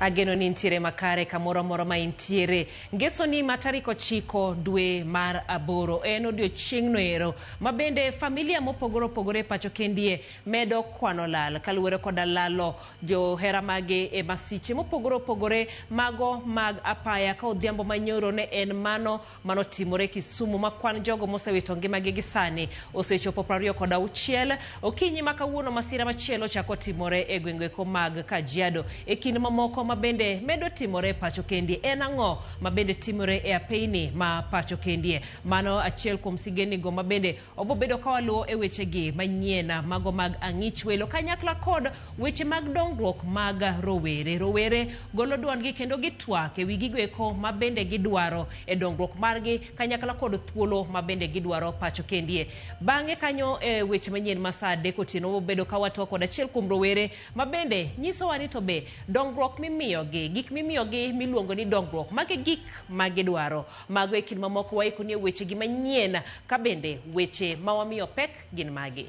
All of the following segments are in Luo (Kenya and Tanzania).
Ageno ni intiere makare kamoro amora ma intiere. Ngesoni ma tarik 9 dwe mar 8 en odiochieng'no ero ma bende familia mopogore opogore e pacho kendie medo kwano lal kaluwore koda lalo johera mage e masiche mopogore opogore mago mag apaya ka odhiambo manyoro ne en mano manotimore Kisumu ma kwan jogo mosewito ngimagi gi sani osechopo 26. Okinyi ma kawuono masira machielo chako timore e gwenge eko mag Kajiado. E kind mamoko ma bende medo timore e pacho kendie en ang'o ma bende timore e apeyni ma pacho kendie? Mano achiel kuom sigendnigo ma bende obobedo ka waluwo e wechegi manyien mago mag ang'ich welo kanyakla kod weche mag dongruok mag rowere. Rowere golo duondgi kendo gitwak e wi gigo eko ma bende gidwaro e dongruok margi kanyakla kod thuolo ma bende gidwaro pacho kendie. Bang'e kanyo e weche manyien ma saa 3 otieno wabobedo ka watwak kod achiel kuom rowere ma bende nyisowa ni to be dongruok mimiyogi, gik mimiyogi miluongo ni dongruok, magi gik ma gidwaro. Mago e kind mamoko waikoni e wechegi manyien ka bende weche ma wamiyo pek gin magi.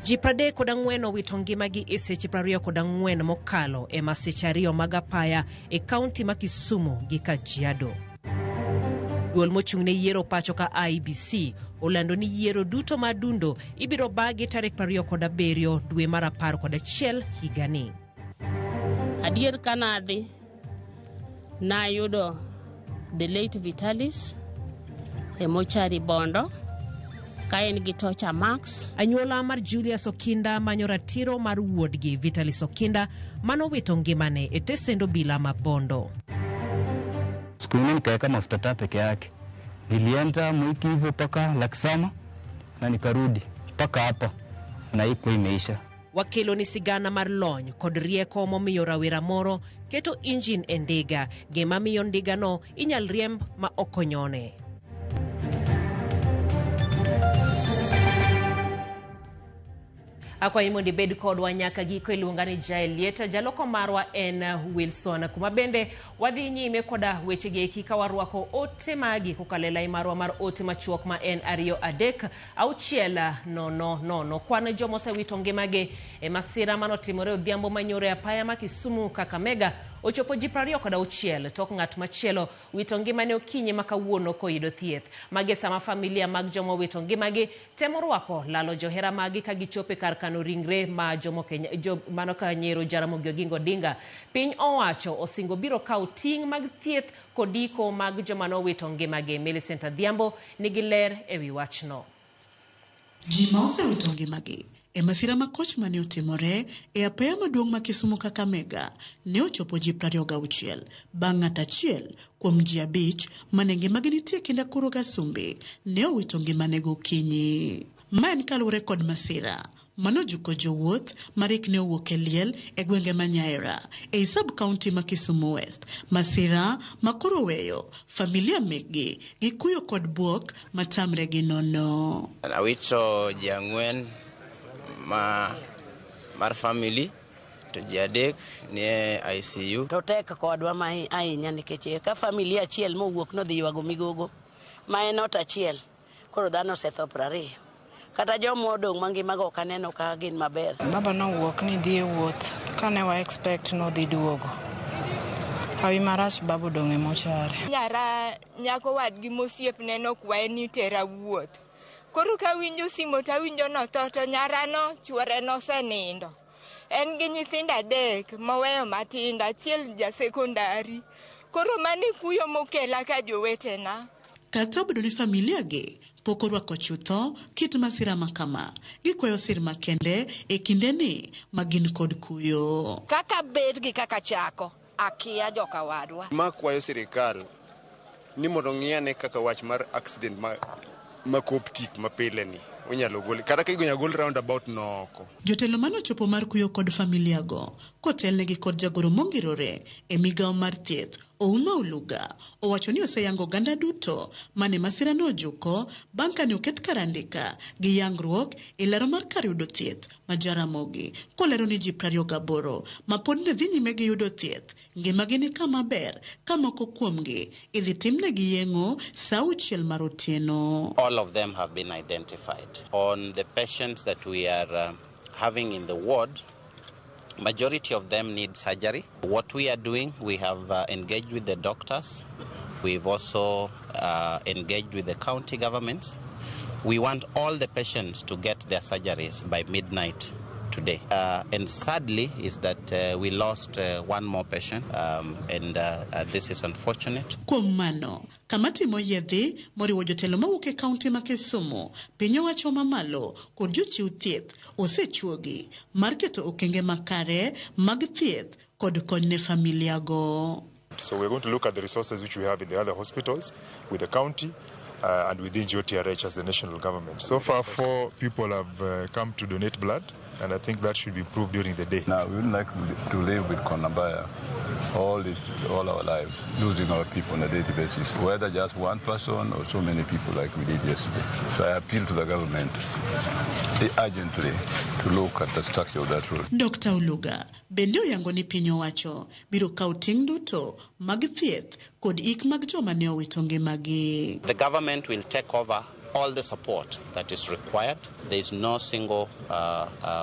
Ji 34 owito ngimagi e seche 24 mokalo e masiche 2 mag apaya e kaunti ma Kisumu gi Kajiado. Duol mochung' ne yiero pacho ka IEBC olando ni yiero duto ma dundo ibiro bagi tarik 27 dwe mar 11 higani. Adier kanadhi nayudo the late Vitalis e mochari Bondo ka en gi Tocha Max. Anyuola mar Julius Okinda manyo ratiro mar wuodgi Vitalis Okinda manowito ngimane e tesend obila ma Bondo. Siku ingine nikaweka mafuta taa peke yake, nilienda Mwiki hivyo mpaka Lakisama na nikarudi mpaka hapa na iko imeisha. Wakelo ni sigana mar lony kod rieko momiyo rawera moro keto injin e ndiga, gima miyo ndigano inyal riemb ma ok onyone. Akwayi mondo ibed kodwa nyaka giko. Iluonga ni Jael Lieta, jaloko marwa en Wilson, kuma bende wadhi nyime koda wechegi eki ka warwako ote magi kokalo e lai marwa mar ote machuok ma en 2 3 6 0 0. Kwan joma osewito ngimagi e masira manotimore odhiambo manyoro e apaya ma Kisumu Kakamega ochopo ji 26 tok ng'at machielo wito ngimane okinyi ma kawuono koyudo thieth. Magi sama familia mag joma owito ngimagi temo rwako lalo johera magi ka gichopo e kar kano ringre ma Jomo Kenya, jo, mano ka Nyero Jaramogi Oginga Odinga. Piny owacho osingo biro kawo ting' mag thieth kod iko mag joma nowito ngimagi. Millicent Adhiambo nigi ler e wi wachno. Ji ma osewito ngimagi e masira ma koch mane otimore e apaya maduong' ma Kisumu Kakamega ne ochopo ji 26 bang' ng'at achiel kuom ji 5 mane ngimagi nitie kinda kuro Gasumbi ne owito ngimane gokinyi. Ma en kaluwore kod masira manojuko jowuoth marik ne owuok e liel e gwenge ma Nyaera ei sub county ma Kisumu West. Masira ma koro weyo familia mekgi gi kuyo kod bwok matamre gi nono. Awito ji 4 ma mar family to ji 3 nie ICU. To tek kodwa ma ahinya nikech ka familia achiel mowuok nodhi ywago migogo ma en ot achiel, koro dhano osetho 20. Kata joma odong' mangimago ok aneno ka gin maber. Baba nowuok ni dhi e wuoth kane wa expect nodhi duogo. Hawi marach baba odong' e mochari. Nyara nyako wadgi mosiepne nokwaye ni tera wuoth. Koro kawinjo simo tawinjo notho to nyarano chuore nosenindo. En gi nyithindo 3 moweyo matindo, achiel ja sekondari. Koro mano kuyo mokela ka jowetena. Kata obedo ni familia gi pok orwako chutho kit masira ma kama, gikwayo sir makende e kindeni ma gin kod kuyo. Kaka bet gi kaka chako, akia joka wadwa. Ma kwayo sirikal ni mondo ng'iyane kaka wach mar accident ma Coptic ma pile ni onyalo gol, kata ka inyalo gol roundabout no oko. Jotelo manochopo mar kuyo kod familia go kotelnegi kod jagoro mongirore e migawo mar thieth Ouma Oluga owacho ni oseyango oganda duto mane masira no ojuko bang' kane oket kar andika gi yangruok e laro mar kar yudo thieth ma Jaramogi, kolero ni ji 28 ma pod ne dhi nyime gi yudo thieth ngimagi ni kama ber ka moko kuomgi idhi timnegi yeng'o sa 6 mar otieno. All of them have been identified. On the patients that we are having in the ward, Majority of them need surgery. What we are doing, we have engaged with the doctors. We've also engaged with the county governments. We want all the patients to get their surgeries by midnight today. And sadly is that we lost one more patient, and this is unfortunate. Kuom mano, kamati moyiedhi moriwo jotelo mawuok e kaunti ma Kisumu, piny owacho mamalo kod jochiw thieth osechuogi mar keto okenge makare mag thieth kod kony ne familia go. So we're going to look at the resources which we have in the other hospitals, with the county, and within GOTRH as the national government. So far, 4 people have come to donate blood, and I think that should be improved during the day. Now, we wouldn't like to live with Konambaya all our lives, losing our people on a daily basis, whether just one person or so many people like we did yesterday. So I appeal to the government urgently to look at the structure of that road. Dr. Oluga bende oyango ni piny owacho biro kawo ting' duto mag thieth kod ik mag joma ne owito ngimagi. The government will take over all the support that is required. There is no single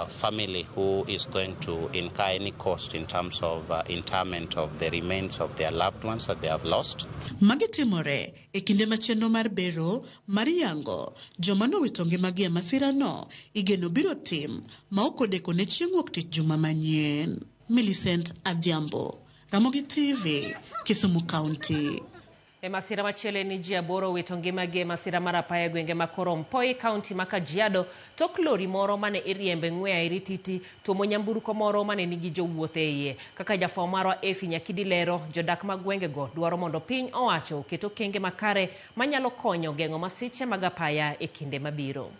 family who is going to incur any cost in terms of interment of the remains of their loved ones that they have lost. Magi timore e kinde ma chenro mar bero mar yango joma nowito ngimagi e masirano igeno biro tim ma ok odeko ne chieng' wuok tich juma manyien. Millicent Adhiambo, Ramogi TV, Kisumu County. E masira machielo ni ji 8 owito ngimagi e masira mar apaya e gwenge ma Korompoi, kaunti ma Kajiado, tok lori moro mane iriembe ng'we airititi tuomo nyamburko moro mane nigi jowuoth e iye. Kaka jafwambo marwa Efi Nyakidi lero, jodak mag gwengego dwaro mondo piny owacho oket okenge makare manyalo konyo geng'o masiche mag apaya e kinde mabiro.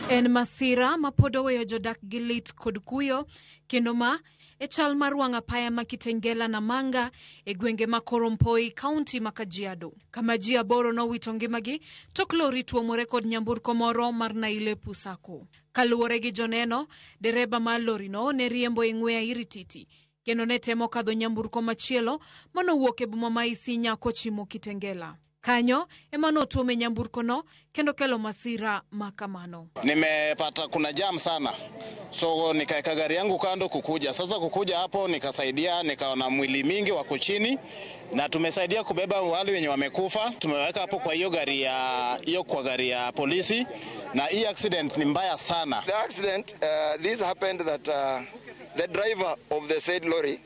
En masira ma pod oweyo jodak gi lit kod kuyo, kendo ma e chal mar wang' apaya ma Kitengela Namanga e gwenge ma Korompoi, kaunti ma Kajiado, kama ji 8 nowito ngimagi tok lori tuomore kod nyamburko moro mar Nailepu Sacco. Kaluwore gi joneno, dereba mar lorino ne riembo e ng'we airititi kendo ne temo kadho nyamburko machielo manowuok e boma ma Isinya kochimo Kitengela. Kanyo ema notuome nyamburkono kendo kelo masira makamano. Nimepata kuna jam sana, so nikaeka gari yangu kando kukuja. Sasa kukuja hapo nikasaidia, nikaona mwili mingi wako chini na tumesaidia kubeba wale wenye wamekufa. Tumeweka hapo kwa hiyo gari ya hiyo kwa gari ya polisi, na hii accident ni mbaya sana. The accident this happened that the driver of the said lorry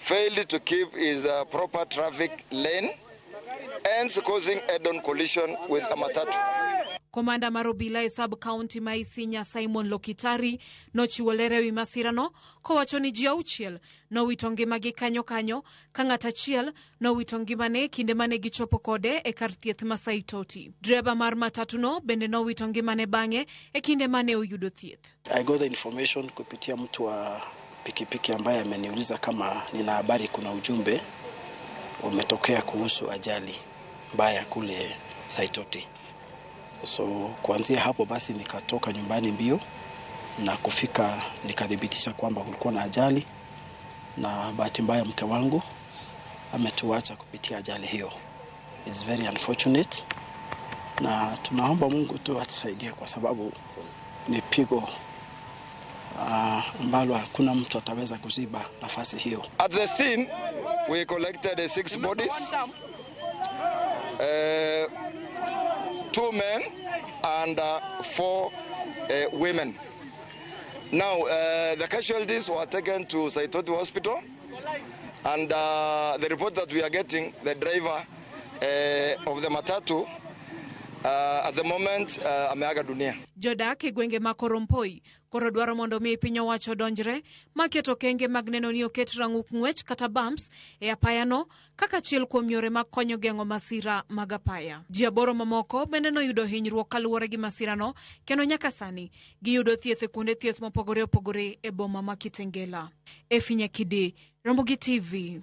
failed to keep his proper traffic lane, hence causing head-on collision with a matatu. Komanda mar obila e sub-county ma Isinya Simon Lokitari nochiwo ler ewi masirano kowacho ni ji 6 nowito ngimagi kanyo kanyo ka ng'at achiel nowito ngimane kinde mane gichopo kode e kar thieth ma Saitoti. Dereba mar matatuno bende nowito ngimane bang'e e kinde mane oyudo thieth. I got the information kupitia mtu wa pikipiki ambaye ameniuliza kama nina habari kuna ujumbe umetokea kuhusu ajali mbaya kule Saitoti. So kuanzia hapo basi nikatoka nyumbani mbio na kufika nikadhibitisha kwamba kulikuwa na ajali, na bahati mbaya mke wangu ametuacha kupitia ajali hiyo. It's very unfortunate, na tunaomba Mungu tu atusaidie kwa sababu ni pigo ambalo hakuna mtu ataweza kuziba nafasi hiyo. At the scene we collected 6 bodies, 2 men and 4 women. Now, the casualties were taken to Saitoti Hospital, and the report that we are getting, the driver of the matatu at the moment ameaga dunia. Jodak e gwenge ma Korompoi koro dwaro mondo mi piny owacho donjre maketo okenge mag neno ni oket rang'uk ng'wech kata bumps e apayano kaka achiel kuom yore mag konyo geng'o masira mag apaya. Ji 8 mamoko bende noyudo hinyruok kaluwore gi masirano, kendo nyaka sani giyudo thieth e kuonde thieth mopogore opogore e boma ma Kitengela. Efi Nyakidi, Ramogi TV.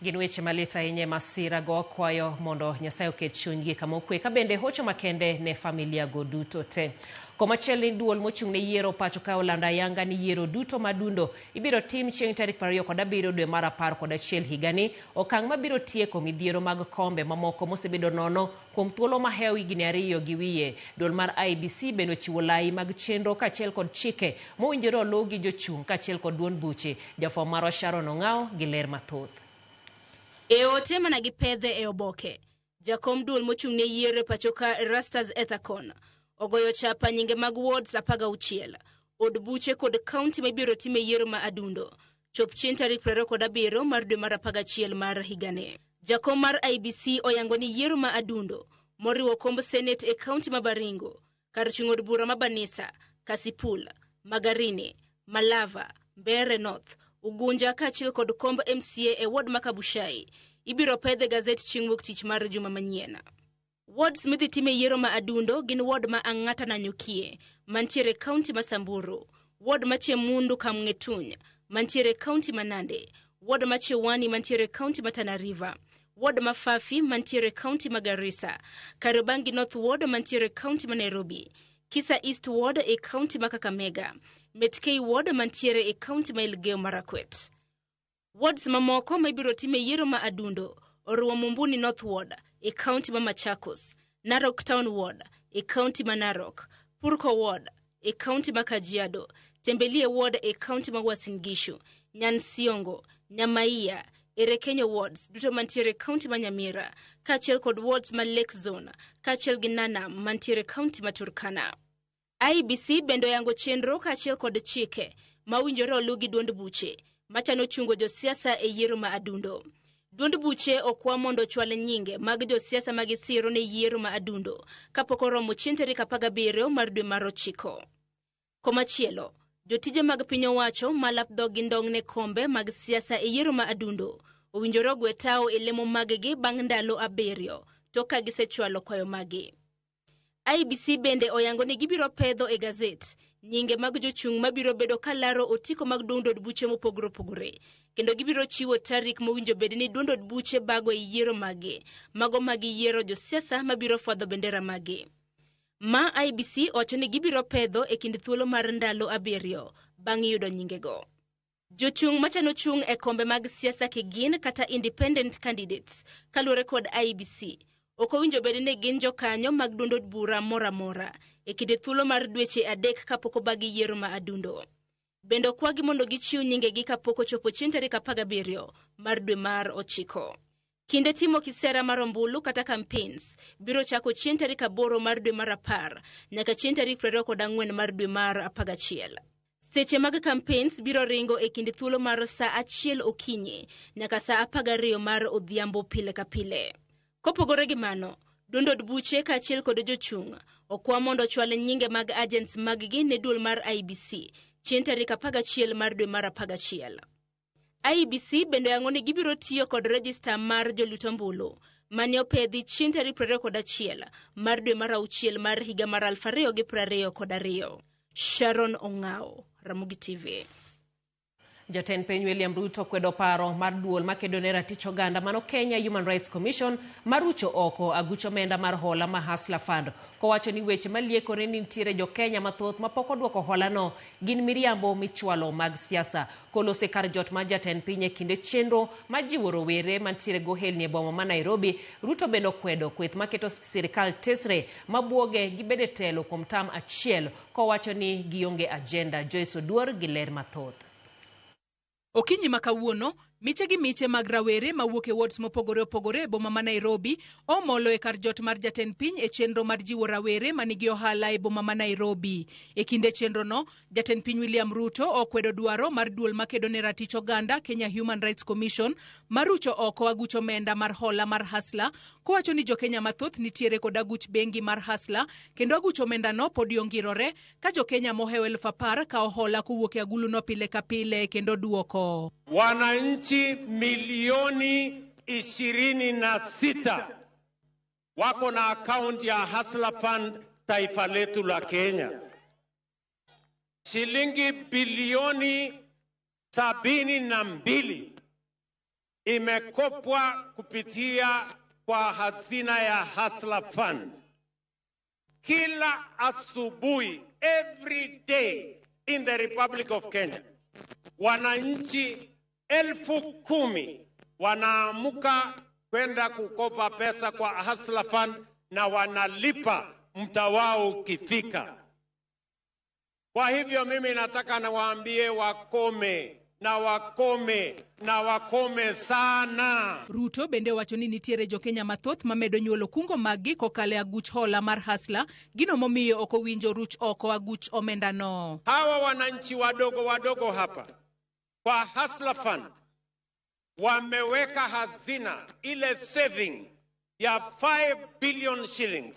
Gin weche malit ahinya e masira go wakwayo mondo Nyasaye oket chunygi kama okwe ka bende hocho makende ne familia go duto te. Komachielo ni duol mochung' ne yiero pacho ka olando ayanga ni yiero duto madundo ibiro tim chieng' tarik 27 dwe mar 11 higani, okang' mabiro tieko midhiero mag kombe mamoko mosebedo nono kuom thuolo mahewo higni 2 gi wiye. Duol mar IEBC bende ochiwo lai mag chenro kaachiel kod chike mowinjore oluw gi jochung' kaachiel kod duond buche. Jafwambo marwa Sharon Ong'ao gi ler mathoth. E ote mana gi pedhe e oboke, jakom duol mochung' ne yiero e pacho ka Erastus Ethakon ogoyo chapa nyinge mag wards 16, od buche kod kaunti mibiro time yiero ma adundo chop chieng' tarik 27 mar dwe mar 11 mar higani. Jakom mar IEBC oyango ni yiero ma adundo moriwo komb Senate e kaunti ma Baringo, kar chung' od bura ma Banisa, Kasipul, Magarini, Malava, Mbeere North, Ugunja kaachiel kod komb MCA e ward ma Kabushai ibiro pedhe gazet chieng' wuok tich mar juma manyien. Wards midhi time yiero ma adundo gin ward ma Ang'ata Nanyukie mantiere kaunti ma Samburu, ward ma Chemundu Kamng'etuny mantiere kaunti ma Nandi, ward ma Chewani mantiere kaunti ma Tana River, ward ma Fafi mantiere kaunti ma Garissa, Kariobangi North Ward mantiere kaunti ma Nairobi, Kisa East Ward e kaunti ma Kakamega, Metkei Ward mantiere e kaunti ma Elgeyo Marakwet. Wards mamoko ma ibiro time yiero ma adundo oriwo Mumbuni North Ward e kaunti ma Machakos, Narok Town Ward e kaunti ma Narok, Purko Ward e kaunti ma Kajiado, Tembelie Ward e kaunti ma Uasin Gishu, Nyansiongo, Nyamaiya, Erekenyo Wards duto mantiere kaunti ma Nyamira, kaachiel kod wards ma Lake Zone, kaachiel gi Nanam mantiere kaunti ma Turkana. IEBC bende oyango chenro kaachiel kod chike mawinjore oluw gi duond buche machano chungo josiasa e yiero ma adundo. Duond buche okwa mondo ochwal nyinge mag josiasa ma gisiro ne yiero ma adundo kapok oromo chieng' tarik 17 mar dwe mar 9. Komachielo, jotije mag piny owacho malap dhog gi ndong' ne kombe mag siasa e yiero ma adundo owinjore ogwe tao e lemo maggi bang' ndalo 7 tok ka gisechwalo kwayo maggi. IEBC bende oyango ni gibiro pedho e gazet nyinge mag jochung' mabiro bedo kalaro otiko mag duond od buche mopogore opogore, kendo gibiro chiwo tarik mowinjo bed ni duond od buche bago e yiero maggi, mago mag yiero josiasa mabiro fwadho bendera maggi. Ma IEBC owacho ni gibiro pedho e kind thuolo mar ndalo 7 bang' yudo nyingego. Jochung' machano chung' e kombe mag siasa kigin kata independent candidates kaluwore kod IEBC ok owinjo bed ni gin jokanyo mag duond od bura moro amora e kinde thuolo mar dweche 3 kapok obagi yiero ma adundo. Bende okwagi mondo gichiw nyingegi kapok ochopo chieng' tarik 17 mar dwe mar 9. Kinde timo kisera mar ombulu kata campaigns biro chako chieng' tarik 8 mar dwe mar 10 nyaka chieng' tarik 24 mar dwe mar 11. Seche mag campaigns biro ringo e kind thuolo mar saa 1 okinyi nyaka saa 12 mar odhiambo pile ka pile. Kopogore gi mano, duond od buche kaachiel kod jochung' okwa mondo ochwal nyinge mag agents maggi ne duol mar IEBC chieng' tarik 11 mar dwe mar 11. IEBC bende oyango ni gibiro tiyo kod rejista mar jolut ombulu mane opedhi chieng' tarik 21 mar dwe mar 6 mar higa mar 2022. Sharon Ong'ao, Ramogi TV. Jatend piny William Ruto kwedo paro mar duol makedo ne ratich oganda mano Kenya Human Rights Commission marucho oko aguch omenda mar hola ma Hustler Fund, kowacho ni weche maliekore ni nitiere jo Kenya mathoth mapok oduoko holano gin miriambo michwalo mag siasa. Kolose kar jot mar jatend piny e kinde chenro majiwo rowere mantiere gohelni e boma ma Nairobi, Ruto bende okwedo kweth maketo sirikal tesre mabuoge gibede telo kuom tam achiel, kowacho ni gionge agenda. Joyce Oduor gi ler mathoth. Okinyi ma kawuono, miche gi miche mag rawere mawuok e wards mopogore opogore e boma ma Nairobi omolo e kar jot mar jatend piny e chenro mar jiwo rawere manigi ohala e boma ma Nairobi. E kinde chenrono, jatend piny William Ruto okwedo dwaro mar duol makedo ne ratich oganda Kenya Human Rights Commission marucho oko aguch omenda mar hola mar Hustler, kowacho ni jo-Kenya mathoth nitiere kod aguch bengi mar Hustler kendo aguch omendano pod ongirore ka jo-Kenya mohewo 10,000 kawo hola kowuok e aguluno pile ka pile kendo duoko. Wananchi milioni 26 wako na akaunti ya Hustler Fund taifa letu la Kenya. Shilingi bilioni 72 imekopwa kupitia kwa hazina ya Hustler Fund. Kila asubuhi, every day in the Republic of Kenya, wananchi 10,000 wanaamuka kwenda kukopa pesa kwa Hustler Fund na wanalipa mta wao ukifika. Kwa hivyo mimi nataka nawaambie wakome na wakome na wakome sana. Ruto bende owacho ni nitiere jokenya mathoth mamedo nyuolo kungo maggi kokalo e aguch hola mar Hustler, gino momiyo ok owinjo ruch oko aguch omenda no. Hawa wananchi wadogo wadogo hapa kwa Hustler Fund wameweka hazina ile saving ya 5 billion shillings.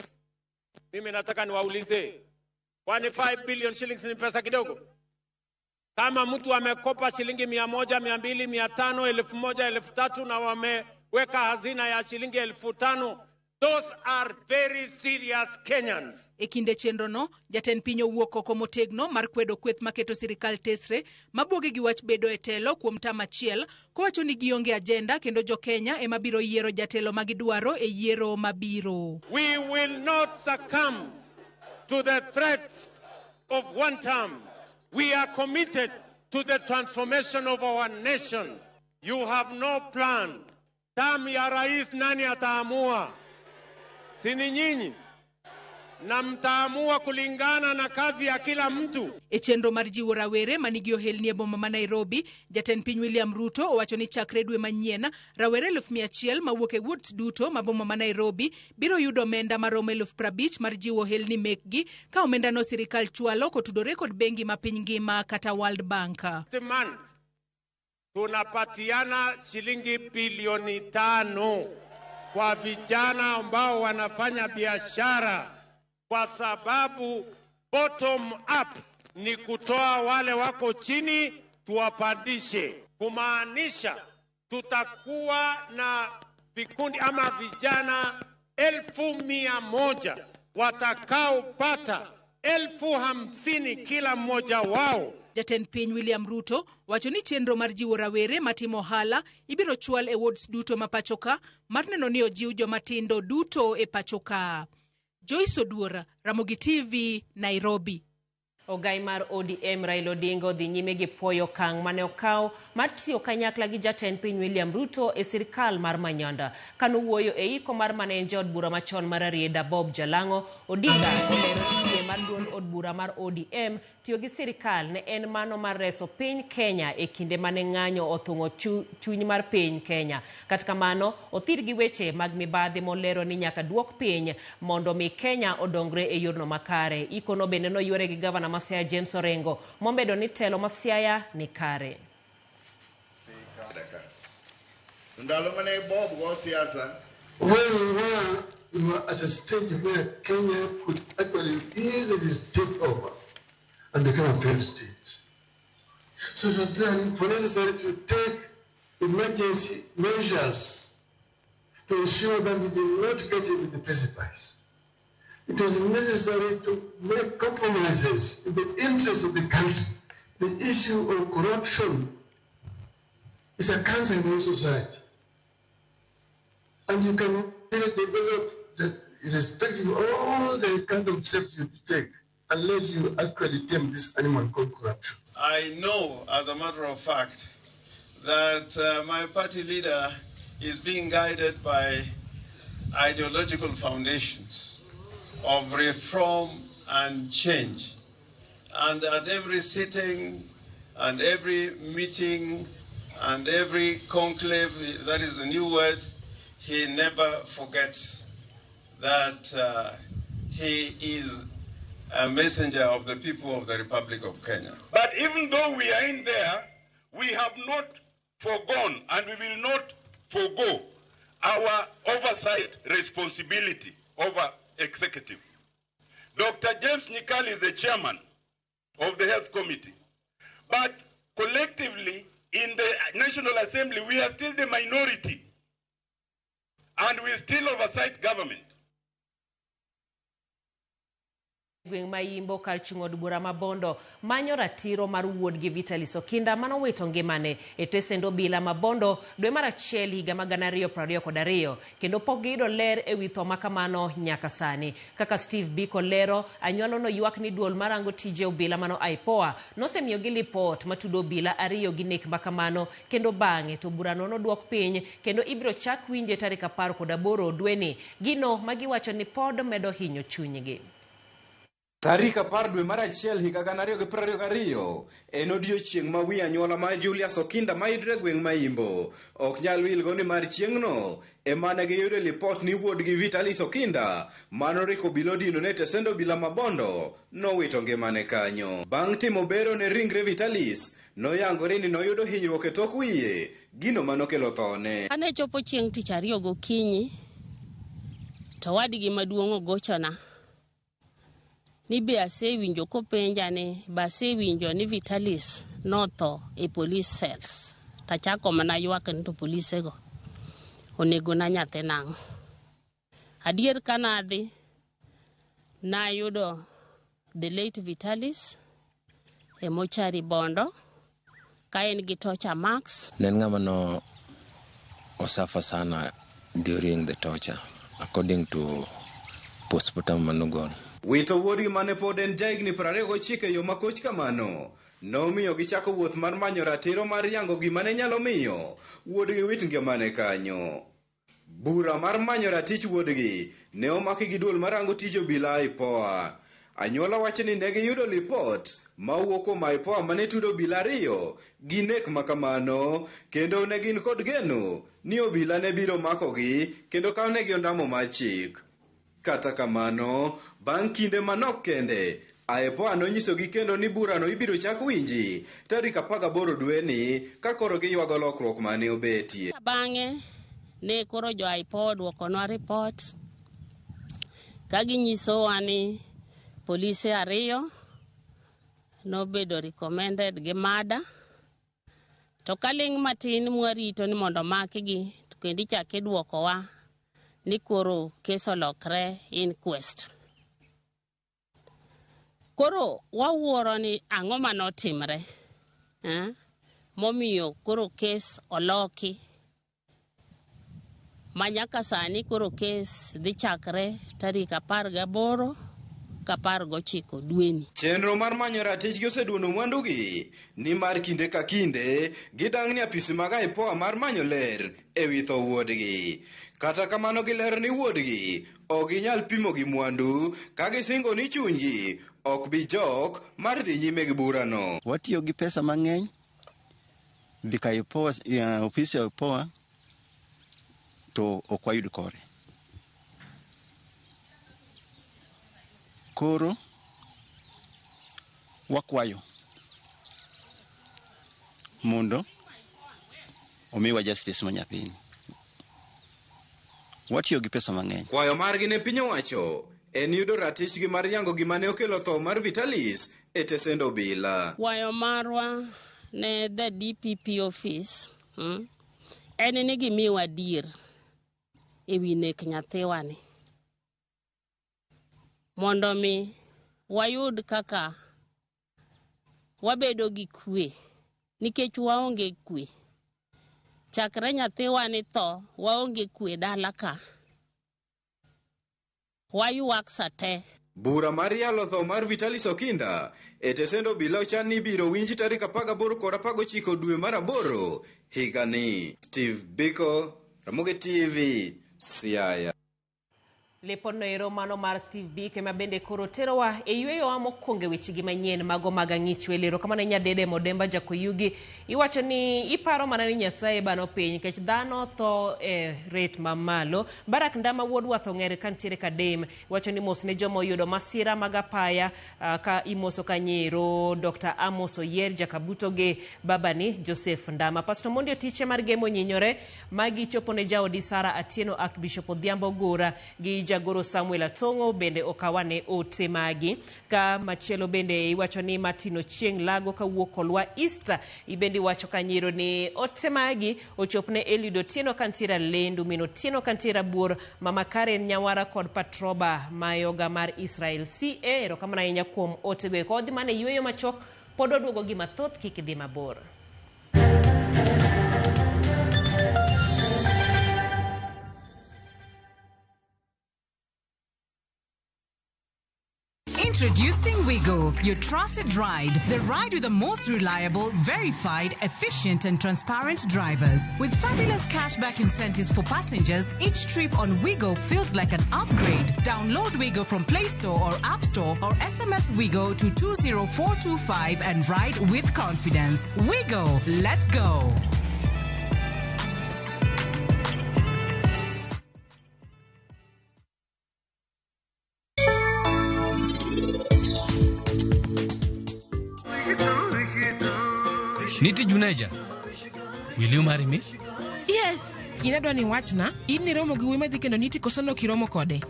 Mimi nataka niwaulize, kwani 5 billion shillings ni pesa kidogo? Kama mtu amekopa shilingi 100, 200, 500, 1000, 3000 na wameweka hazina ya shilingi 5000, those are very serious Kenyans. E kinde chenro no, jatend piny owuok oko motegno mar kwedo kweth maketo sirikal tesre mabuoge gi wach bedo e telo kuom tam achiel, kowacho ni gionge agenda kendo jokenya ema biro yiero jatelo magidwaro e yiero mabiro. We will not succumb to the threats of one term. We are committed to the transformation of our nation. You have no plan. Term ya rais nani ataamua? Si ni nyinyi? Na mtaamua kulingana na kazi ya kila mtu. E chenro mar jiwo rawere manigi ohelni e boma ma Nairobi, jatend piny William Ruto owacho ni chakre dwe manyien, rawere 100,000 mawuok e wards duto ma boma ma Nairobi biro yudo omenda maromo 50,000 mar jiwo ohelni mekgi, ka omendano sirikal chwalo kotudore kod bengi ma piny ngima kata World Bank. Month tunapatiana shilingi bilioni 5 kwa vijana ambao wanafanya biashara, kwa sababu bottom up ni kutoa wale wako chini tuwapandishe, kumaanisha tutakuwa na vikundi ama vijana 100,000 watakaopata 50,000 kila mmoja wao. Jatend piny William Ruto wacho ni chenro mar jiwo rawere matimo ohala ibiro chwal e wards duto ma pacho ka mar neno ni ojiw jomatindo duto e pacho ka. Joyce Oduor, Ramogi TV, Nairobi. Ogai mar ODM Raila Odinga odhi nyime gi puoyo okang' mane okaw mar tiyo kanyakla gi jatend piny William Ruto e sirikal mar Manyanda. Kanowuoyo e iko mar mane en jaod bura machon mar Rarieda Bob Jalang'o, Odinga olero ni yie mar duond od bura mar ODM tiyo gi sirikal ne en mano mar reso piny Kenya e kinde mane ng'anyo othung'o chuny mar piny Kenya. Kata kamano, othir gi weche mag mibadhi molero ni nyaka duok piny mondo mi Kenya odongre e yorno makare. Ikono bende noywere gi gavana ma Siaya James Orengo momedo ni telo ma Siaya ni kare. When we were at a stage where Kenya could actually easily take over and become a failed state. So it was then necessary to take emergency measures to ensure that we did not get into the precipice. It was necessary to make compromises in the interest of the country. The issue of corruption is a cancer in our society. And you can develop that irrespective of all the kind of steps you take, unless you actually tame this animal called corruption. I know, as a matter of fact, that my party leader is being guided by ideological foundations of reform and change. And at every sitting and every meeting and every conclave, that is the new word, he never forgets that he is a messenger of the people of the Republic of Kenya. But even though we are in there, we have not forgone and we will not forgo our oversight responsibility over executive. Dr. James Nyikal is the chairman of the Health Committee. But collectively, in the National Assembly, we are still the minority. And we still oversight government. Gweng' ma Yimbo kar chung' od bura ma Bondo manyo ratiro mar wuodgi Vitalis Okinda manowito ngimane e tesend obila ma Bondo dwe mar achiel higa ma 2022 kendo pok giyudo ler ewi tho ma kamano nyaka sani. Kaka Steve Biko lero, anyuolano ywak ni duol marango tije obila mano IPOA nosemiyogi lipot matudo obila ariyo gi nek ma kamano kendo bang'e to burano noduok piny kendo ibiro chak winje tarik 18 dweni, gino magiwacho ni pod medo hinyo chunygi. Tarik 10 dwe mar achiel higa 2022 en odiechieng' ma wi anyuola mar Julius Okinda mayudre e gweng' ma Imbo ok nyal wilgo nimar chieng'no ema ne giyudo lipot ni wuodgi Vitalis Okinda manoriko obila odinone e tesend obila ma Bondo nowito ngimane kanyo. Bang' timo bero ne ringre Vitalis, noyangore ni noyudo hinyruok e tok wiye, gino manokelo thone. Kane chopo chieng' tich ariyo gokinyi, to owadgi maduong' ogochona ni be asewinjo kopenja ni be asewinjo ni Vitalis notho e police cells. Tachako mana ywak ni to polisego onego na nyathi nang'o. Adier kanadhi, nayudo the late Vitalis e mochari Bondo ka en gi torture marks. Ne en ng'ama no osuffer sana during the torture according to postmortem manogol. Wito wuodgi mane pod en jahigni 29 e yo makoch kamano nomiyo gichako wuoth mar manyo ratiro mar yango gima ne nyalo miyo wuodgi wit ngimane kanyo. Bura mar manyo ratich wuodgi ne omaki gi duol marango tij obila IPOA. Anyuola wacho ni ne giyudo lipot mawuok kuom IPOA mane tudo obila ariyo gi nek makamano kendo ne gin kod geno ni obila ne biro makogi kendo kawnegi ondamo mar chik. Kata kamano, bang' kinde manok kende, IPOA nonyisogi kendo ni burano ibiro chak winji tarik 18 dweni ka koro giywago lokruok mane obetie. Bang'e ne koro jo IPOA oduokonwa report ka ginyisowa ni polise ariyo nobedo recommended gi murder, to kaling' matin mwarito ni mondo makgi to kendo ichak iduokowa ni koro kes olokre inquest. Koro wawuoro ni ang'o manotimre momiyo koro kes oloki ma nyaka sani koro kes dhi chakre tarik 18 ka 19 dweni. Chenro mar manyo ratichgi oseduono mwandugi nimar kinde ka kinde gidang'ni apisi mag IPOA mar manyo ler ewi tho wuodgi. Kata kamano gilero ni wuodgi ok ginyal pimo gi mwandu ka gisingo ni chunygi ok bi jok mar dhi nyime gi burano. Watiyo gi pesa mang'eny dhi ka IPOA, ofis ya IPOA to ok wayud kore. Koro wakwayo mondo omiwa justice manyapiny. Watiyo gi pesa mang'eny. Kwayo margi ne piny owacho en yudo ratichgi mar yango gima ne okelo tho mar Vitalis e tesend obila. Kwayo marwa ne the DPP office en ni gimiwa adier ewi nek nyathiwani mondo mi wayud kaka wabedo gi kwe, nikech waonge kwe. Chakre nyathiwani tho, waonge kwe dala ka. Waywak sate. Bura mar yalo tho mar Vitalis Okinda e tesend obila ochan ni ibiro winji tarik 18 kod 19 dwe mar 8 higani. Steve Biko, Ramogi TV, Siaya. Lipodno ero mano mar Steve Biko ema bende koro terowa e yweyowa mokwongo e wechegi manyien mago mag ang'ich welo. Erokamano Nyadede Modemba Jakoyugi. Iwacho ni iparo mana ni Nyasaye bano piny nikech dhano tho e rate mamalo. Barak Ndama wuod Wath Ong'er kantiere Kadem iwacho ni mos ne joma oyudo masira mag apaya ka imoso kanyero Dr. Amos Oyier Jakabuto gi babani Joseph Ndama. Pastor Mondi Otiche mar Gemo Nyinyore magi chopo ne jaodi Sara Atieno Archbishop Odhiambo Gura gi Jagoro Samuel Atong'o bende okawane ote magi. Ka machielo bende iwacho ni Martin Ochieng' Lago kawuok Kolwa East, ibende iwacho kanyiro ni ote magi ochopne Eliud Otieno kantiere Lendu, min Otieno kantiere Abuor, Mama Karen Nyawara kod Patroba Mayoga mar Israel CA. Erokamano ahinya kuom otego eko. Odhi mana e yueyo machuok, pod waduogo gi mathoth, kik idhi mabor. Introducing Wigo, your trusted ride. The ride with the most reliable, verified, efficient, and transparent drivers. With fabulous cashback incentives for passengers, each trip on Wigo feels like an upgrade. Download Wigo from Play Store or App Store or SMS Wigo to 20425 and ride with confidence. Wigo, let's go. Niti Juneja, will you marry me? Yes, inadwa ni wachna, in niromo gi wuoyi madhi kendo Niti koso nok iromo kode?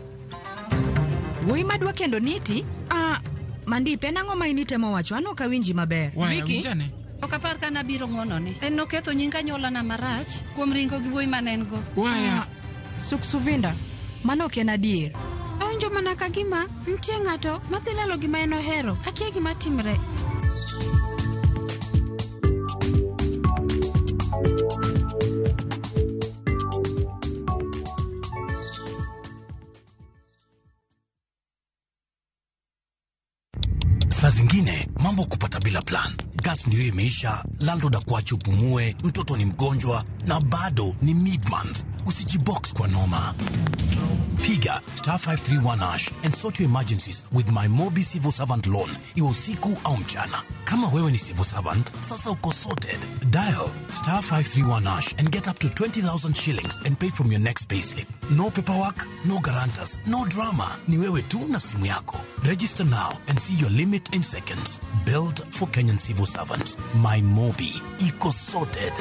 Wuoyi madwa kendo Niti? Ah, Mandip, en ang'o ma in itemo wacho? An ok awinji maber. Wiki? Ok apar ka nabiro ng'wonone. En noketho nying anyuolana marach kuom ringo gi wuoyi mane en go. Ah, Suksuvinda, mano ok en adier. Awinjo mana ka gima nitie ng'ato madhi lalo gima en ohero. Akia gima timre. Saa zingine mambo kupata bila plan. Gas ndio imeisha, landlord akuache upumue, mtoto ni mgonjwa na bado ni mid month. Usijibox kwa noma. Piga star 531 hash and sort your emergencies with my Mobi Civil Servant Loan, iwe usiku au mchana. Kama wewe ni civil servant, sasa uko sorted. Dial star 531 hash and get up to 20,000 shillings and pay from your next payslip. No paperwork, no guarantors, no drama. Ni wewe tu na simu yako. Register now and see your limit in seconds. Built for Kenyan civil servants. My Mobi. Iko sorted.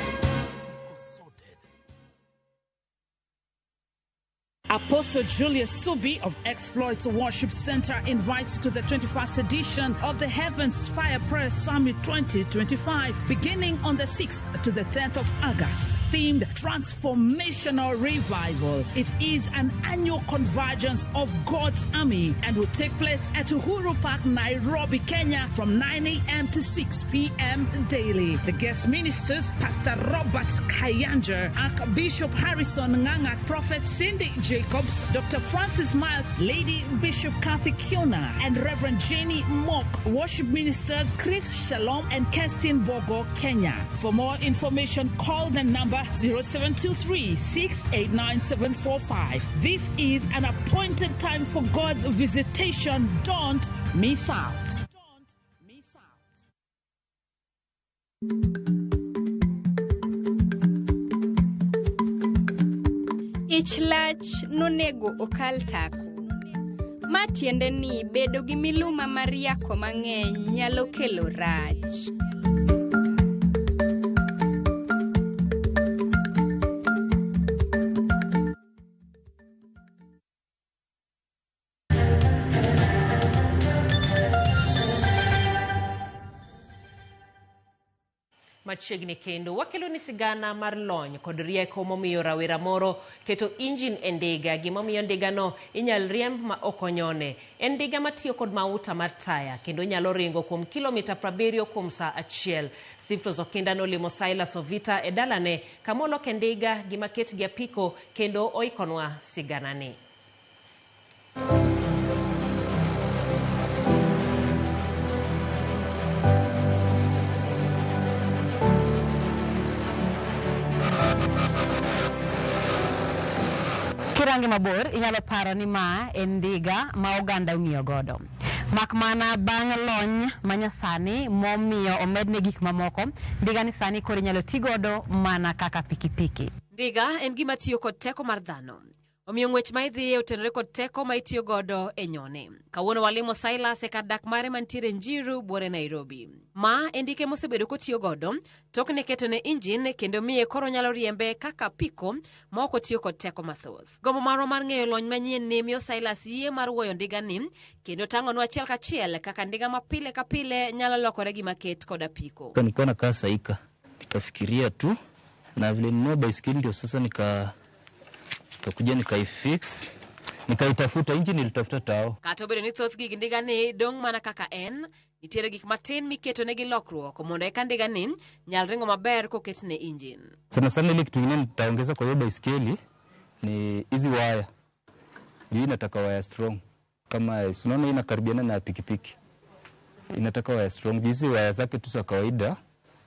Apostle Julius Subi of Exploits Worship Center invites to the 21st edition of the Heavens Fire Prayer Summit 2025, beginning on the 6th to the 10th of August, themed Transformational Revival. It is an annual convergence of God's army and will take place at Uhuru Park, Nairobi, Kenya, from 9 a.m. to 6 p.m. daily. The guest ministers, Pastor Robert Kayanja, Archbishop Harrison Nganga, Prophet Cindy Jacobs, Dr. Francis Miles, Lady Bishop Kathy Kiona, and Reverend Jenny Mock. Worship ministers Chris Shalom and Kerstin Bogo, Kenya. For more information, call the number 0723 689 745. This is an appointed time for God's visitation. Don't miss out. Ich lach nonego okal tako. Ma tiende ni bedo gi miluma mar yako mang'eny nyalo kelo rach. Machiegni kendo wakelo ni sigana mar lony kod rieko momiyo rawera moro keto injin e ndiga. Gimomiyo ndigano inyal riemb ma ok onyone. En ndiga matiyo kod mauta mar taya kendo nyalo ringo kuom kilomita 70 kuom saa achiel. Sifros Okinda nolimo Silas Ovita e dalane kamoloke ndiga gima ket gi apiko kendo oikonwa siganani. Kirange mabor inyalo paro ni ma en ndiga ma oganda ong'iyo godo. Mak mana bang' lony manyasani momiyo omedne gik mamoko, ndiga ni sani koro inyalo ti godo mana kaka pikipiki. Ndiga en gima tiyo kod teko mar dhano. Omiyo ng'wech ma idhiye otenore kod teko ma itiyo godo e nyone. Kawuono walimo Silas e kar dak mare mantiere Njiru, buore Nairobi. Ma e ndike mosebedo kotiyo godo tok ne ketone injin kendo miye koro nyalo riembe kaka apiko ma ok otiyo kod teko mathoth. Gombo marwa mar ng'eyo lony manyien ni miyo Silas yie mar wuoyo ndiga ni kendo tang'onwa achiel kachiel kaka ndiga ma pile ka pile nyalo lokore gima ket kod apiko. Nilikuwa nakaa Saika, nikafikiria tu na vile ninunua baiskeli ndio sasa nikakuja nikaifix, nikaitafuta injini, nilitafuta tao. Kata obedo ni thoth gig ndiga ni dong' mana kaka en, nitiere gik matin miketo negi lokruok mondo eka ndiga ni nyal ringo maber koketne injin. Sana sana ile kitu ingine nitaongeza kwa hiyo baiskeli ni hizi waya. Juu inataka waya strong. Kama unaona inakaribiana na pikipiki. Inataka waya strong. Juu hizi waya zake tu za kawaida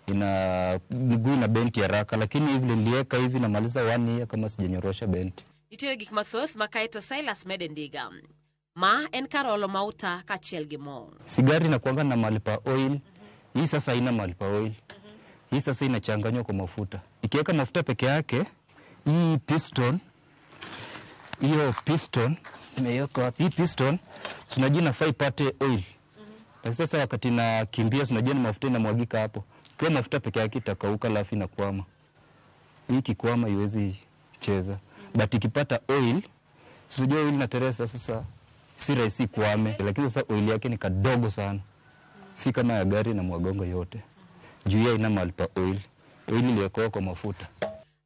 ina mguu ina benti haraka, lakini hivi niliweka hivi namaliza 1 year kama sijanyorosha benti. Nitiere gik mathoth ma kaeto Silas mede ndiga. Ma en kar olo mauta kaachiel gi mo. Sigari inakuanga na mahali pa oil. Hii sasa haina mahali pa oil. Hii sasa inachanganywa kwa mafuta. Ikiweka mafuta peke yake, hii piston, hiyo piston nimeiweka wapi? Hii piston tunajua inafaa ipate oil. Lakini sasa wakati nakimbia tunajua ni mafuta inamwagika hapo. Kwa mafuta peke yake itakauka alafu inakwama. Hii ikikwama haiwezi cheza. But ikipata oil, tunajua oil inateresa sasa si rahisi kuame. Lakini sasa oil yake ni kadogo sana. Si kama ya gari na mwagongo yote. Juu ya ina mahali pa oil. Oil iliyokuwa kwa mafuta.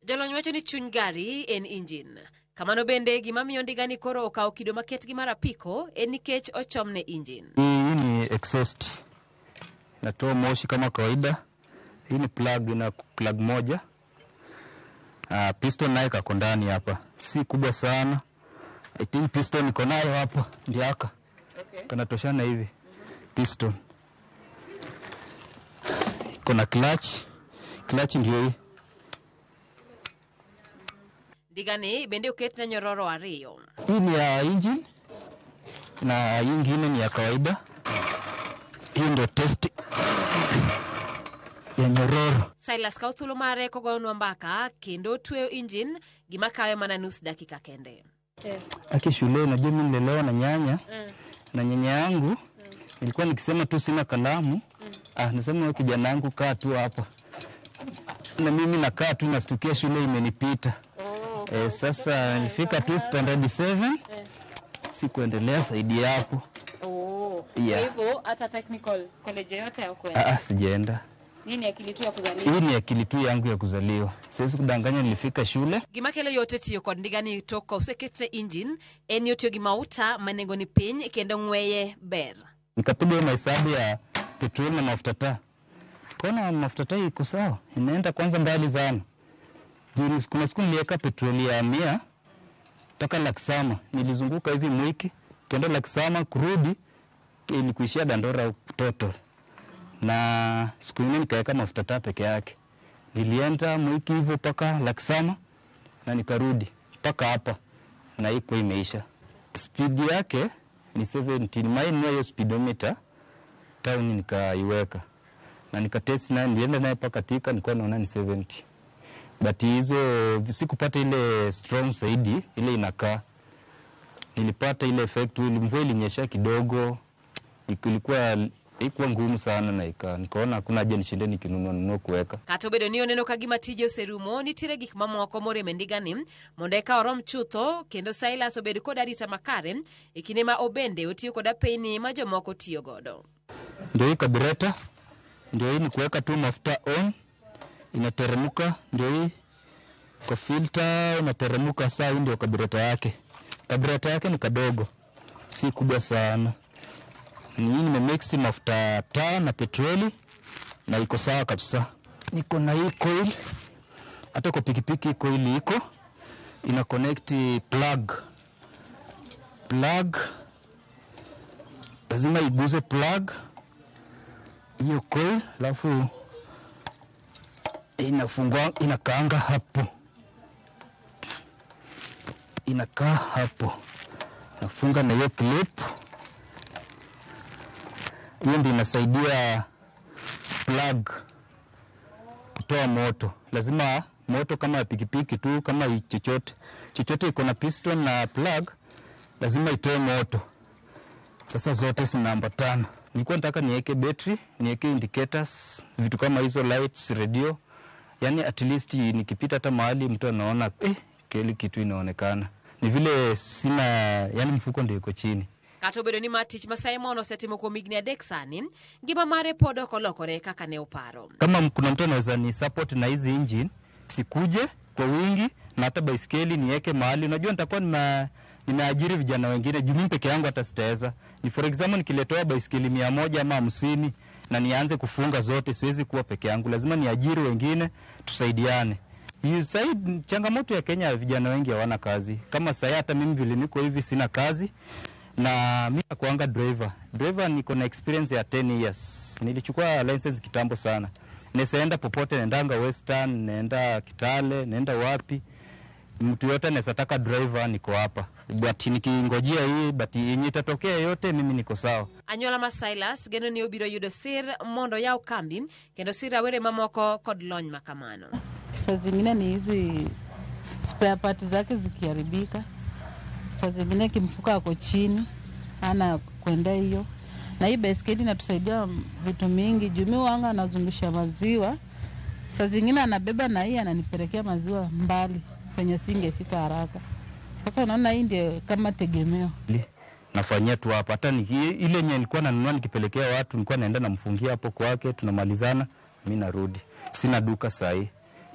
Jolony wacho ni chuny gari en injin. Kamano bende gima miyo ndiga ni koro okawo kido maket gi mar apiko en nikech ochomne injin. Hii ni exhaust. Natoa moshi kama kawaida. Hii ni plug, ina plug moja. Piston nayo kako ndani hapa. Si kubwa sana. I think piston iko nayo hapa, ndio haka. Okay. Kanatoshana hivi. Piston. Iko na clutch. Clutch ndio hii. Ndiga ni bende oketne nyororo ariyo. Hii ni ya engine na hii nyingine ni ya kawaida. Hii ndio test ya nyororo. Silas kawo thuolo mare kogonwa mbaka kendo tweyo injin gima kawe mana nus dakika kende. Aki shule najua mimi nilelewa na nyanya. Na nyanya yangu nilikuwa nikisema tu sina kalamu. Nasema wewe kijana wangu kaa tu hapa. Na mimi nakaa tu nastukia shule imenipita. Sasa nilifika tu standard 7. Sikuendelea zaidi hapo. Kwa hivyo hata technical college yote hukuenda? Sijaenda. Hii ni akili tu ya kuzaliwa. Hii ni akili tu yangu ya kuzaliwa. Siwezi kudanganya nilifika shule. Gima kelo yote tiyo kod ndiga ni tok koseketne injin en ni otiyo gi mauta ma nengo ni piny kendo ng'weye ber. Nikapiga mahesabu ya petroli na mafuta taa. Nikaona mafuta taa iko sawa. Inaenda kwanza mbali sana. Juu kuna siku niliweka petroli ya 100 toka Laksama. Nilizunguka hivi mwiki, kenda Laksama kurudi ilikuishia Dandora total. Na siku nyingine nikaweka mafuta taa peke yake. Nilienda mwiki hivyo mpaka Laksama na nikarudi mpaka hapa na iko imeisha. Speed yake ni 17. Mine hiyo speedometer town nikaiweka. Na nikatest nayo, nilienda nayo mpaka Thika nilikuwa naona ni 70. But hizo sikupata ile strong zaidi, ile inakaa. Nilipata ile effect, mvua ilinyesha kidogo. Ilikuwa ngumu sana na nikaona hakuna haja nishinde nikinunua nunua kuweka. Kata obedo ni oneno ka gima tije oserumo, nitiere gik mamoko morem e ndigani mondo eka orom chutho kendo Silas obed kod arita makare e kinde ma obende otiyo kod apeyni ma jomoko tiyo godo. Ndio hii kabureta, ndio hii ni kuweka tu mafuta on, inateremka, ndio hii kwa filter inateremka. Saa hii ndio kabureta yake. Kabureta yake ni kadogo, si kubwa sana. Ni nimemix mafuta taa na petroli na iko sawa kabisa. Niko na hii coil, hata kwa pikipiki coil iko ina connect plug. Plug lazima iguze plug hiyo coil, alafu inafungua, inakaanga hapo. Inakaa hapo. Nafunga na hiyo clip. Hiyo ndio inasaidia plug kutoa moto. Lazima Moto kama ya pikipiki tu, kama chochote chochote iko na piston na plug, lazima itoe moto. Sasa zote zinaambatana. Nilikuwa nataka niweke battery, niweke indicators, vitu kama hizo, lights, radio. Yani at least nikipita hata mahali mtu anaona kile kitu inaonekana. Ni vile sina, yani mfuko ndio iko chini. Kata obedo ni ma tich ma Simon osetimo kuom higni 3 sani, ngima mare pod ok olokore kaka ne oparo. Kama kuna mtu anaweza ni support na hizi engine, sikuje kwa wingi na hata baiskeli niweke mahali. Unajua nitakuwa nimeajiri vijana wengine, juu mimi peke yangu hata sitaweza. Ni for example nikiletewa baiskeli 100 ama 50 na nianze kufunga zote, siwezi kuwa peke yangu, lazima niajiri wengine tusaidiane. Said, changamoto ya Kenya, vijana wengi hawana kazi. Kama sasa hata mimi vile niko hivi sina kazi, na mimi nakuanga driver. Driver niko na experience ya 10 years. Nilichukua license kitambo sana. Nisaenda popote, naendanga Western, naenda Kitale, naenda wapi. Mtu yote anaweza taka driver, niko hapa. But nikingojea hii, but yenye itatokea yote mimi niko sawa. Anyuola ma Silas geno ni obiro yudo sir mondo yaw kambi kendo sir rawere mamoko kod lony makamano. Saa zingine ni hizi spare parts zake zikiharibika, saa zingine kimfuka ako chini ana kwenda hiyo. Na hii baiskeli inatusaidia vitu mingi. Juu mimi wanga anazungusha maziwa, saa zingine anabeba na hii ananipelekea maziwa mbali kwenye singefika haraka. Sasa unaona hii ndio kama tegemeo. Nafanyia tu hapa. Hata ile yenye nilikuwa nanunua nikipelekea watu, nilikuwa naenda namfungia hapo kwake, tunamalizana, mimi narudi. Sina duka sahi.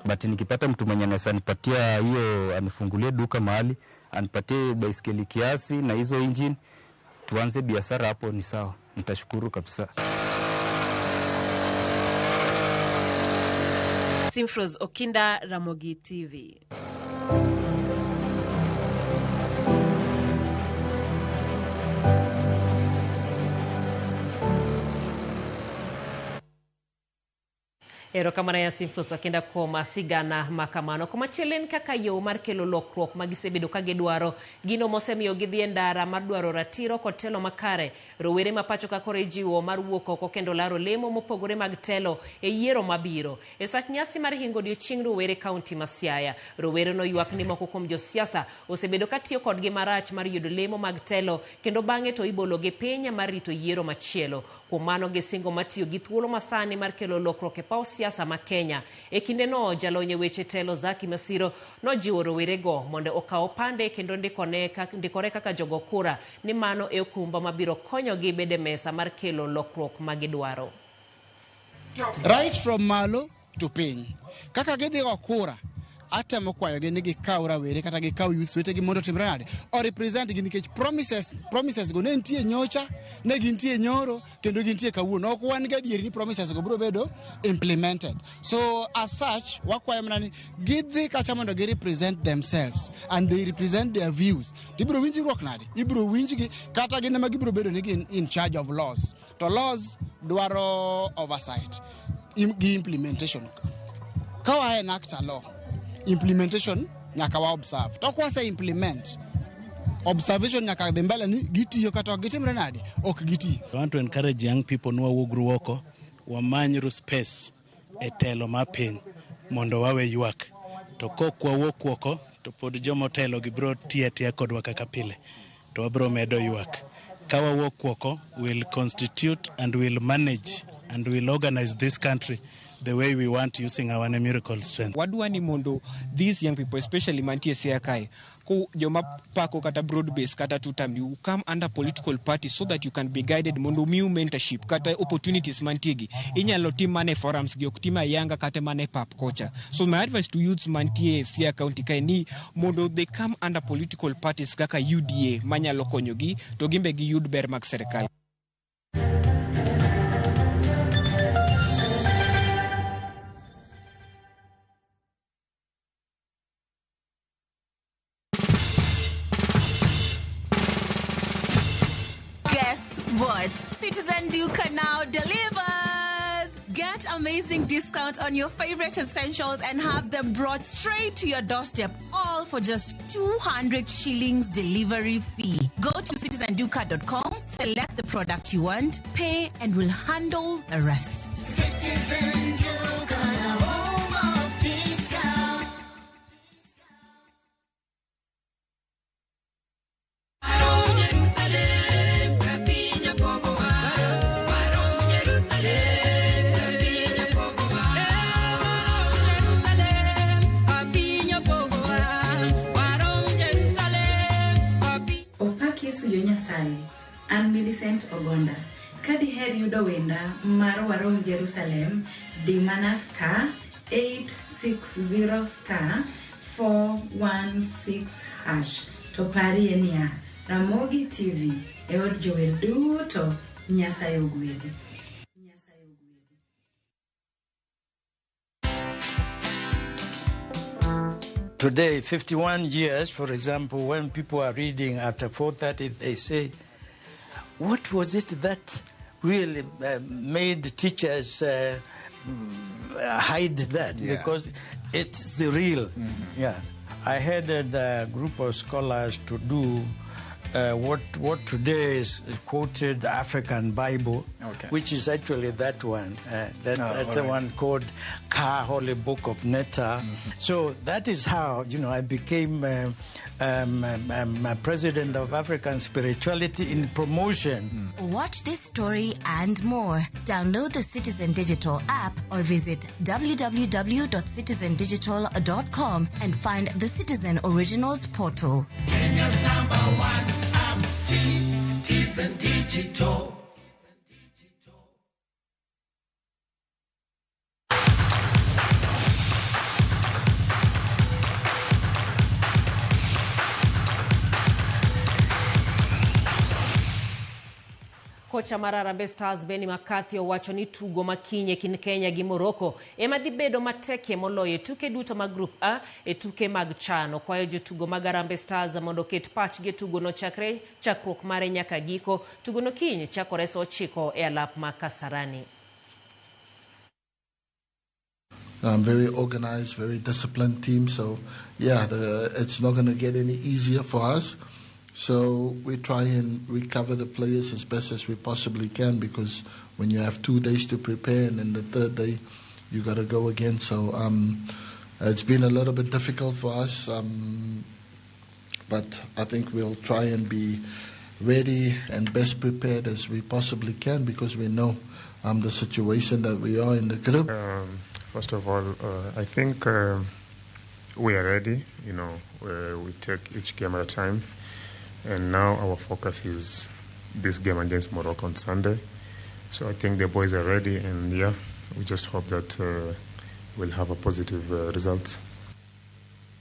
But nikipata mtu mwenye anaweza nipatia hiyo, anifungulie duka mahali, anipatie baiskeli kiasi na hizo engine, tuanze biashara hapo, ni sawa. Nitashukuru kabisa. Simfros Okinda, Ramogi TV. Erokamano ya Simfros Okinda kuom sigana makamano. Komachielo en kaka yo mar kelo lokruok ma gisebedo ka gidwaro, gino mosemiyo gidhi e ndara mar dwaro ratiro kod telo makare. Rowere ma pacho ka koro ijiwo mar wuok oko kendo laro lemo mopogore mag telo e yiero mabiro. E sach nyasi mar hingo odiochieng' rowere kaunti ma Siaya, rowere noywak ni moko kuom josiasa osebedo ka tiyo kodgi marach mar yudo lemo mag telo kendo bang'e to ibologi piny mar rito yiero machielo. Kuom mano gisingo matiyo gi thuolo masani mar kelo lokruok e paw siasa ma Kenya. E kindeno jalony e weche telo Zaki Masiro nojiwo rowerego mondo okaw pande kendo ndikore kaka jogo kura, ni mano e okumba mabiro konyogi bedo e mesa mar kelo lokruok magidwaro. Right from malo to piny. Kaka gidhi go kura, atemo kwayogi ni gikaw rawere kata gikaw youths wetegi mondo otimre nade, o represent gi, nikech promises go ne nitie nyocha, ne gintie nyoro, kendo gintie kawuono. Ok wan gadieri ni promises go biro bedo implemented. So as such, wakwayo mana ni gidhi kacha mondo gi represent themselves and they represent their views. Ibiro winjruok nade? Ibiro winjgi kata gin ema gibiro bedo ni gin in charge of laws. To laws dwaro oversight gi implementation. Ka wa enact a law, implementation nyaka wa observe. To kwase implement, observation nyaka dhi mbele ni gitiyo kata ok gitimre nade, ok giti. I want to encourage young people ni wawuogru oko, wamanyru space e telo mar piny mondo wawe ywak. To kok wawuok oko, to pod jomotelo gi biro tiyo atiya kodwa kaka pile, to wabiro medo ywak. Ka wawuok oko, we'll constitute and we'll manage and we'll organize this country the way we want using our numerical strength. Wadwa ni mondo these young people, especially mantie Siaya kae, ko joma pako kata broad base kata two term, you come under political party so that you can be guided mondo miu mentorship kata opportunities mantie gi. Inyalo tim mana e forums gi, ok tim ayanga kata mana e pap kocha. So my advice to youths mantie Siaya County kae ni mondo they come under political parties kaka UDA manyalo konyogi to gimbe giyud ber mag serikal. Guess what? Citizen Duka now delivers! Get amazing discount on your favorite essentials and have them brought straight to your doorstep, all for just 200 shillings delivery fee. Go to citizenduka.com, select the product you want, pay, and we'll handle the rest. Citizen Duka, the home of discount. Nyasaye. An Millicent Ogonda. Ka diher yudo wenda mar Warom Jerusalem, di mana star 860 star 416 hash. To parie niya, Ramogi TV e od jower duto, Nyasaye ogwedhi. Today, 51 years, for example, when people are reading after 4:30, they say, what was it that really made teachers hide that? Yeah. Because it's the real. Mm-hmm. Yeah. I headed a group of scholars to do what today is quoted African Bible, Okay. which is actually that one. That's Oh, the all right. one called Ka Holy Book of Netta. Mm-hmm. So that is how, you know, I became president of African Spirituality in promotion. Watch this story and more. Download the Citizen Digital app or visit www.citizendigital.com and find the Citizen Originals portal. Kenya's number one app, Citizen Digital. Kocha mar Harambee Stars Benni McCarthy owacho ni tugo ma kiny e kind Kenya gi Morocco ema dhi bedo matekie moloyo e tuke duto mag Group A e tuke mag CHAN. Okwayo jotugo mag Harambee Stars mondo oket pachgi e tugono chakre chakruok mare nyaka giko. Tugono kiny chakore saa 9 e alap ma Kasarani. Very organized, very disciplined team. So, yeah, it's not going to get any easier for us. So we try and recover the players as best as we possibly can, because when you have 2 days to prepare and then the third day you got to go again. So it's been a little bit difficult for us, but I think we'll try and be ready and best prepared as we possibly can, because we know the situation that we are in the group. First of all, I think we are ready. You know, we take each game at a time. And now our focus is this game against Morocco on Sunday. So I think the boys are ready, and yeah, we just hope that we'll have a positive result.